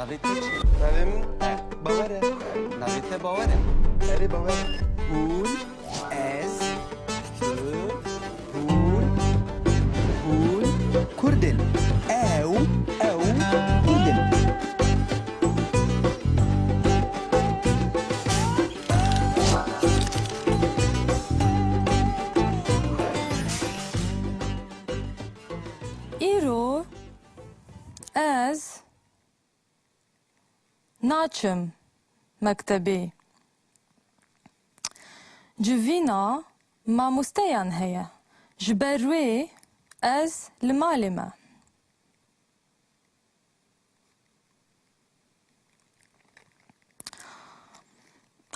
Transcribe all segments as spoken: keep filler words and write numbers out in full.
Navê te çi? Navê min Bawer e. Navê te Bawer e? Erê, Bawer e. Hûn, ez, tu, hûn, hûn Kurd in. Ew, ew Kurd in. Îro ez naçim mektebê. Civîna mamosteyan heye. Ji ber wê ez li malê me.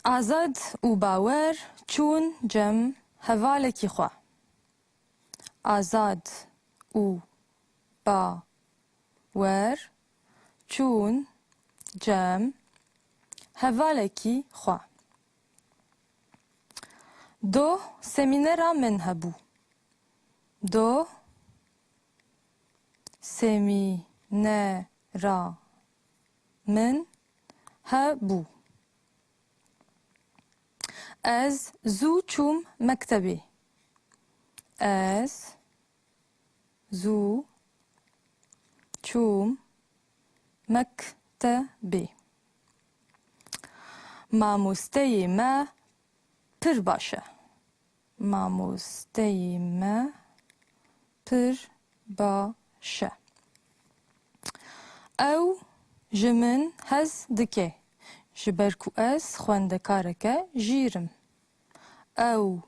Azad û Bawer çûn cem hevalekî xwe. Azad û Bawer çûn cem hevalekî xwe. Doh semînera min hebû. Doh semînera min hebû. Ez zû çûm mektebê. Ez zû çûm mektebê. Mamosteyê me pir baş e. Mamosteyê me pir baş e. Ew ji min hez dike, ji ber ku ez xwendekareke jîr im. Ew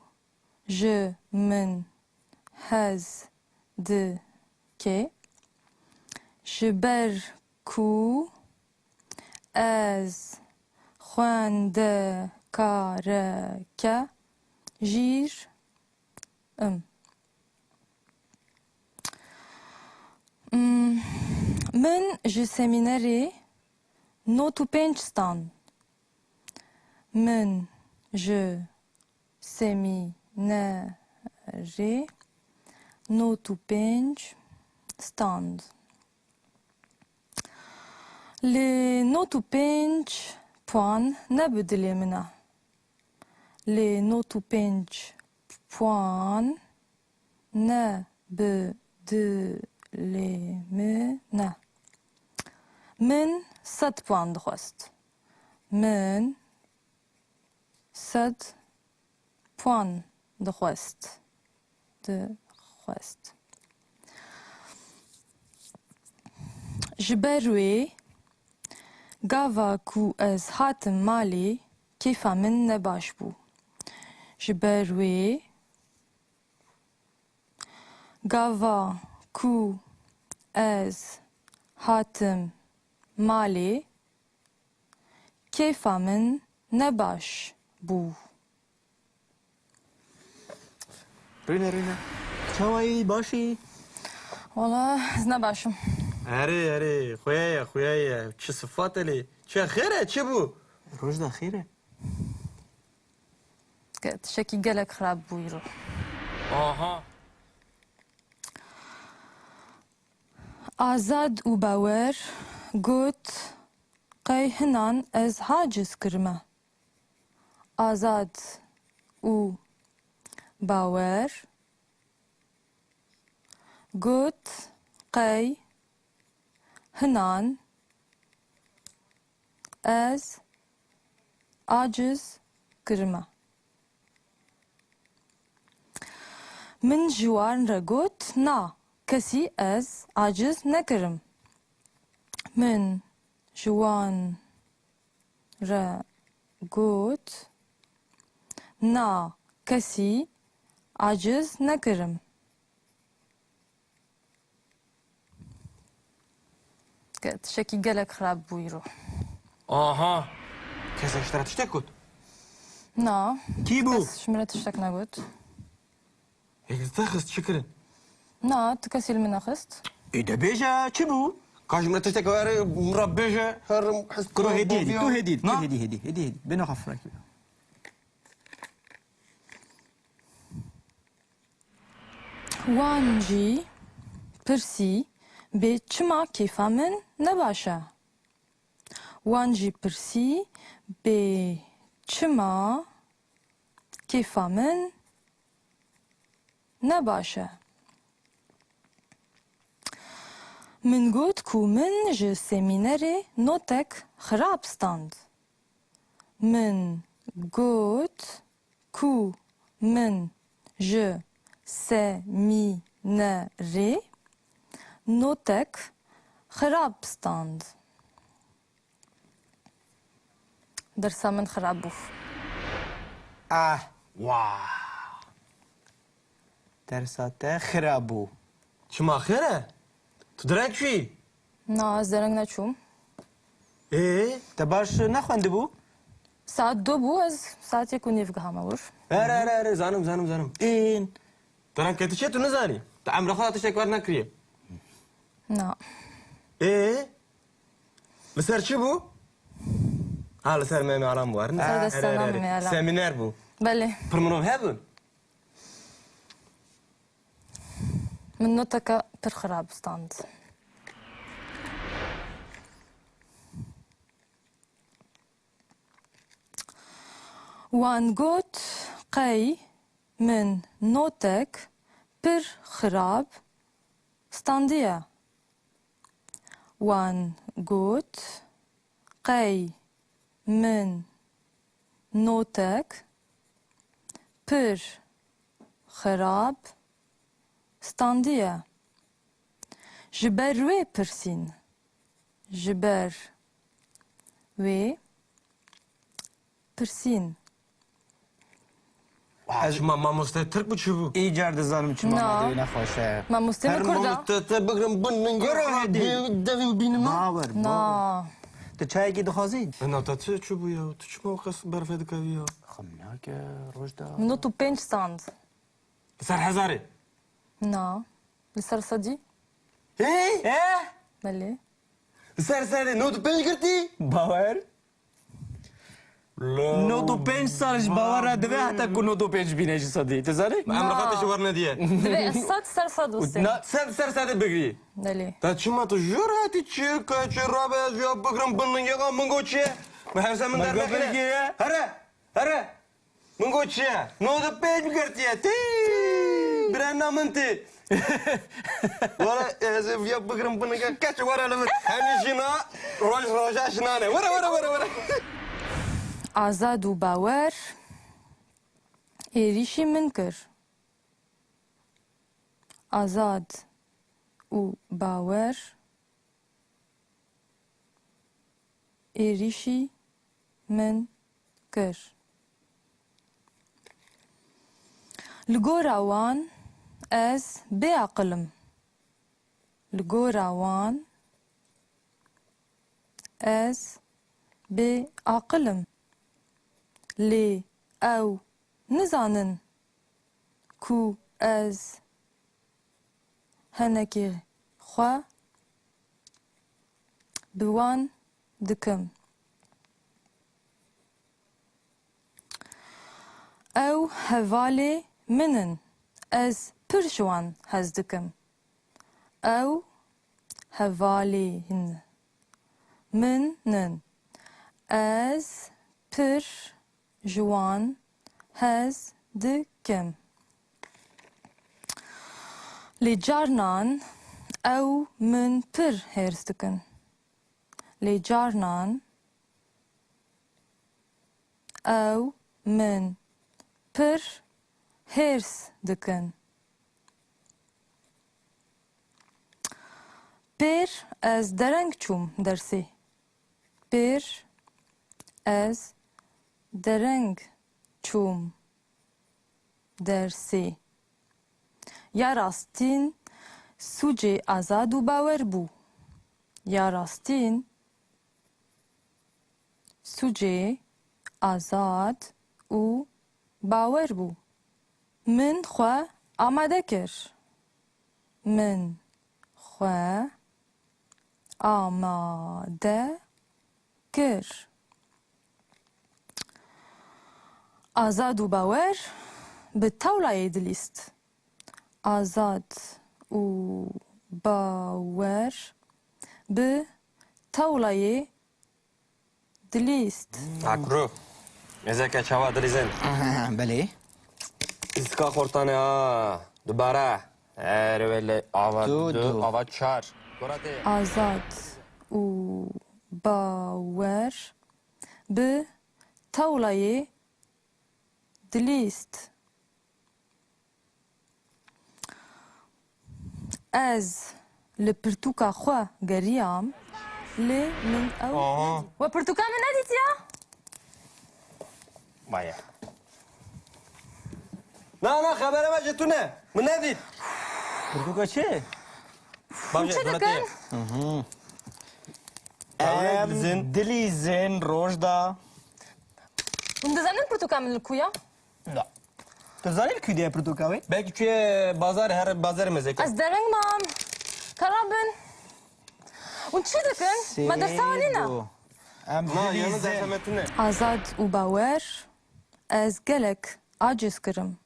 ji min hez dike, ji ber ku ez xwendekareke jîr im. Mm, Min ji semînerê nod û pênc stand. Min ji semînerê nod û pênc stand. Lê nod û pênc puan ne bi dilê min e. Lê nod û pênc puan ne bi dilê min e. Min sed puan dixwest. Min sed puan dixwest. Dixwest. Ji ber wê gava ku ez hatim malê, kêfa min ne baş bû. Ji ber wê gava ku ez hatim malê, kêfa min ne baş bû. Rîne, Rîne. Çawa yî, baş î? Wala, ez ne baş im. Erê, erê, xuya ye, xuya ye. Çi sifate lê? Çi xêr e, çi bû? Roj da xêr e. Ke tiştekî gelek xirab bû îro. Aha. Azad û Bawer got, qey hinan ez haciz kirime. Azad û Bawer got, qey hinan ez aciz kirime. Min ji wan re got, na, kesî ez aciz nekirim. Min ji wan re got, na, kesî aciz nekirim. Ke tiştekî gelek xirab bû îro. Aha! Kesek ji te re tiştek got? Na. Kî bû? Kes ji min re tiştek negot. Yek te xist çi kirin? Na, tu kesî li min nexist. Ê de bêje, çi bû? Ka ji min re tiştek were, min re bêje, herim, hez Kuro hêdî, hêdî, tu hêdî, tu hêdî, hêdî, hêdî, hêdî. Bêne xafirek. Wan jî pirsî, bê çima kêfa min ne baş e? Wan jî pirsî, bê çima kêfa min ne baş e? Min got ku min ji semînerê notek xirab stand. Min got ku min ji semînerê notek xirab stand. Dersa min xirab bû. Ah, wa. Dersa te xirab bû. Çima xêr e? Tu dereng çûyî? Na, ez dereng neçûm. Ê? Te baş nexwendibû? Saet du bû, ez saetê ku nîv gihame wir. Erê, erê, erê, zanim, zanim, zanim. Ên. Dereng ketî çi, tu nizanî? Tu emra xwe de tiştek wer nekiriye. Na. Ê? Li ser çi bû? Ha, li ser Memê Alam bû. Li ser destana Memê Alam. Semîner bû. Belê. Pir mirov hebûn. Min noteke pir xirab stand. Wan got, qey min notek pir xirab standiye. Wan got, qey min notek pir xirab standiye. Ji ber wê pirsîn. Ji ber wê pirsîn. Wa, çima mamoste Tirk bû, çi bû? Îcar dizanim çima Na. Madeyê nexweş e. Mamoste min Kurd e. Te, te bigrim bin min Kuro hêdî. Devî bînim. Bawer, bawer. Na. Tu çayekî dixwazî? E, na, te çi, çi bû ya? Tu çima wexas berfê dikevî ya? Xem nake, roj da. Min nod û pênc stand. Li ser hezarê? Na. Li ser sedî. Hey! Eh? Belê. Li ser sedê nod û pênc girtî? Bawer. Nod û pênc sal ji bawer re dibe heta ku nod û pênc bîne ji sedî. Tu zanî? Em Na. Rexatê ji wer nediye. Divê sed ser sed wise. Na. Sed ser sedê bigirî. Belê. Te çima tu jor hatî çi ke çi rabe ez ya bigrim bin lingê min got çi ye? Min hevse min Min got dernekine. Bilgiye. Here. Here. Min got çi ye? Nod û pênc girtiye. Tî! Birena min tî. Were, ez ê viya bigrim binike keç were li min. Hemî jina roj roja jinan e. Were, were, were, were. Azad û Bawer êrîşî min kir. Azad û Bawer êrîşî min kir. Li gora wan ez bêaqil im. Li gora wan ez bêaqil im. Lê ew nizanin ku ez henekê xwe bi wan dikim. Ew hevalê min in. Ez pir ji wan hez dikim. Ew hevalên min in. Ez pir ji wan hez dikim. Lê carnan ew min pir hêrs dikin. Lê carnan ew min pir hêrs dikin. Pêr ez dereng çûm dersê. Pêr ez dereng çûm dersê. Ya rastîn sûcê Azad û Bawer bû. Ya rastîn sûcê Azad û Bawer bû. Min xwe amade kir. Min xwe amade kir. Azad û Bawer bi tewlayê dilîst. Azad û Bawer bi tewlayê Dilîst. Akru. Mêzeke çawa dilîzin. Belê. Îstika xortane ha. Dubare. Her wele ava Du, du, du. Ava çar. Goratê. Azad û Bawer bi tewlayê dilîst. Ez li pirtûka xwe geriyam, lê min ew Aha. nedît. We pirtûka min nedîtiya? Maya. Na, na, xebere me ji tune. Min nedît. Pirtûka çi? Hûn çi dikin? Em dilîzin. Dilîzin rojda. Hûn dizanin pirtûka min li ku ya? Na. Tu zanî li ku diye pirtûka wê? Belkî tu yê bazar, her bazarê mezek. Ez dereng mam. Kara bin. Hûn çi dikin? Me dersa nîne. Sêdo. Em Na, yanî dilîzin. Dersa me tune. Azad û Bawer, ez gelek aciz kirim.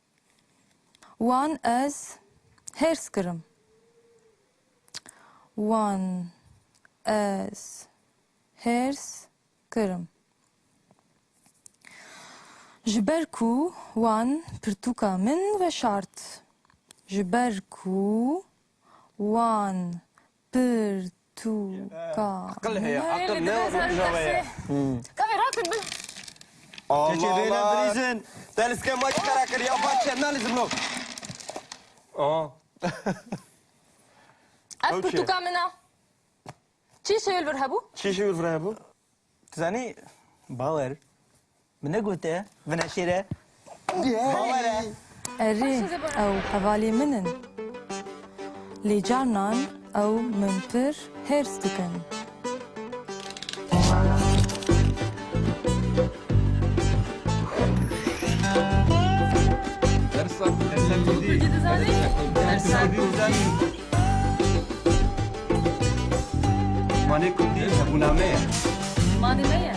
Wan ez hêrs kirim. Wan ez hêrs kirim. Ji ber ku wan pirtûka min veşart. Ji ber ku wan pirtûka Aqil heye, min aqil ne rojava ye. Kavê rakin bin. Allah Keçê bêne Allah. Bilîzin. Deniz ke maç kara kir ya, bak çe, analiz blo. Aa. Ev Ew çi? Pirtûka min a. Çi şewil vir hebû? Çi şewil vir hebû? Tu zanî, Bawer. Min negote, vine şêre. Bawer e. Erê, ew hevalê min in. Lê carnan ew min pir hêrs dikin. Dersa, dersa kurdî. Dersa kurdî. Zimanê kurdî hebûna me ye. Zimanê me ye.